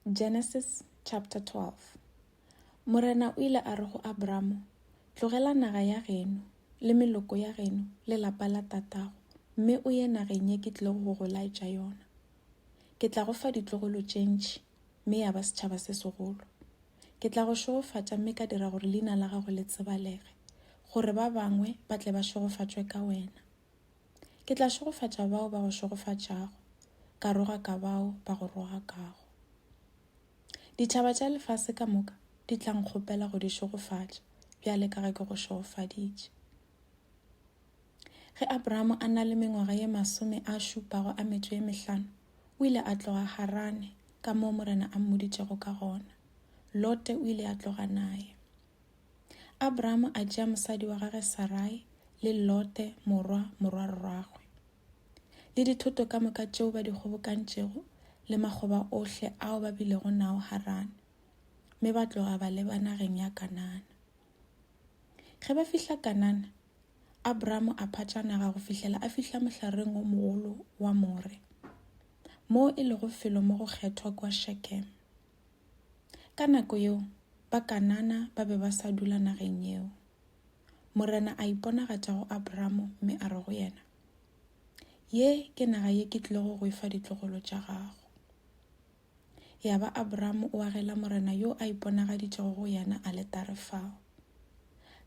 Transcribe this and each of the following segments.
Genesis chapter 12 Morena o ile a re go Abramo, Tlogela naga ya geno, le meloko ya geno, le lapa la tatago, mme o ye nageng ye ke tlilego go go laetša yona. Ke tla go fa ditlogolo tše ntši, mme ya ba setšhaba se segolo. Ke tla go šegofatša mme ka dira gore leina la gago le tsebalege, gore ba bangwe ba tle ba šegofatšwe ka wena. Ke tla šegofatša bao ba go šegofatšago, ka rogaka bao ba go rogakago. Ditšhaba tša lefase ka moka di tla nkgopela go di šegofatša, bjale ka ge ke go šegofaditše. Ge Abraham a na le mengwaga ye masome a šupago a metšo ye mehlano, o ile a tloga Harane ka moo Morena a mmoditšego ka gona. Lote o ile a tloga naye. Abraham a tšea mosadi wa gagwe Sarai le Lote morwa morwarragwe, le dithoto ka moka tšeo ba di kgobokantšego le makgoba ohle ao ba bilego nao Harane, mme ba tloga ba leba nageng ya Kanana. Ge ba fihla Kanana, Abraham a phatša naga go fihlela a fihla mohlareng o mogolo wa More, moo e lego felo mo go kgethwa kua Shekeme. Ka nako yeo, ba-Kanana ba be ba sa dula nageng yeo. Morena a iponagatša go Abramo mme a re go yena, Ye ke naga ye ke tlilego go e fa ditlogolo tša gago. Ya ba Abramo o agela Morena yo a iponagaditšego go yena aletare fao.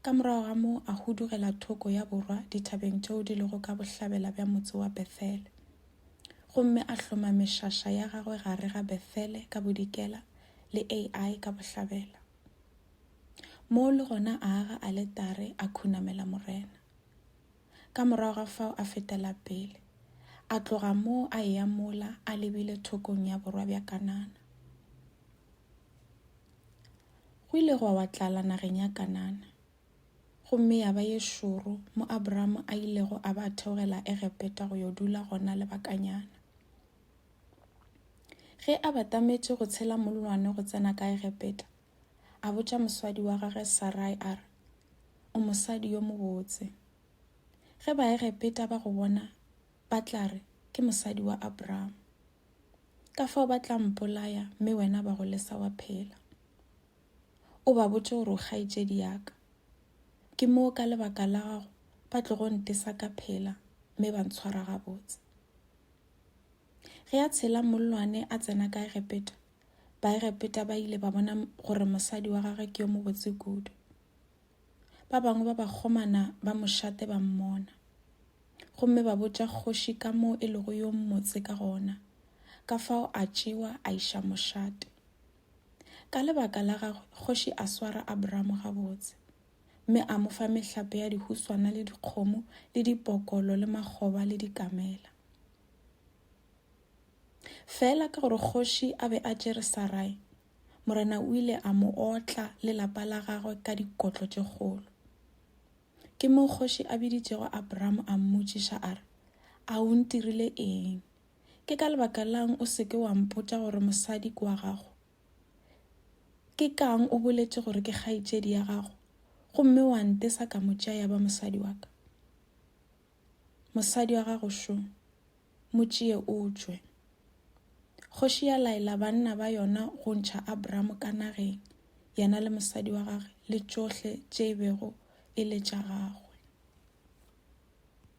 Ka morago ga moo a hudugela thoko ya borwa dithabeng tšeo di lego ka bohlabela bja motse wa Bethele. Gomme a hloma mešaša ya gagwe gare ga Bethele ka bodikela le Ai ka bohlabela. Moo le gona a aga aletare a khunamela Morena. Ka morago ga fao a fetela pele, a tloga moo a eya mola a lebile thokong ya borwa bja Kanana. Go ile gwa wa tlala nageng ya Kanana. gomme ya ba ye šoro mo Abramo a ilego a ba a theogela Egepeta go yo dula gona lebakanyana. Ge a batametše go tshela mollwane go tsena ka Egepeta, a botša mosadi wa gagwe Sarai a re, O mosadi yo mobotse. Ge Baegepeta ba go bona, ba tla re, Ke mosadi wa Abramo. Ka fao ba tla mpolaya mme wena ba go lesa wa phela. O ba botše gore o kgaetšedi ya ka. Ke moo ka lebaka la gago ba tlogo ntesa ka phela mme ba ntshwara gabotse. Ge a tshela mollwane a tsena ka Egepeta, Baegepeta ba ile ba bona gore mosadi wa gagwe ke yo mobotse kudu. Ba bangwe ba bakgomana ba mošate ba mmona, gomme ba botša kgoši ka moo e lego yo mmotse ka gona. Ka fao a tšewa a iša mošate. Ka lebaka la gagwe kgoši a swara Abramo gabotse, mme a mo fa mehlape ya dihuswana le dikgomo le dipokolo le makgoba le dikamela. Fela ka gore kgoši a be a tšere Sarai, Morena o ile a mo otla le lapa la gagwe ka dikotlo tše kgolo. Ke moo kgoši a biditšego Abramo a mmotšiša a re, A o ntirile eng? Ke ka lebaka la'ng o se ke wa mpotša gore mosadi ke wa gago? Ke ka'ng o boletše gore ke kgaetšedi ya gago gomme wa ntesa ka mo tšea ya ba mosadi wa ka? Mosadi wa gago šo, mo tšee o tšwe. Kgoši ya laela banna ba yona go ntšha Abramo ka nageng, yena le mosadi wa gagwe le tšohle tše e bego e le tša gagwe.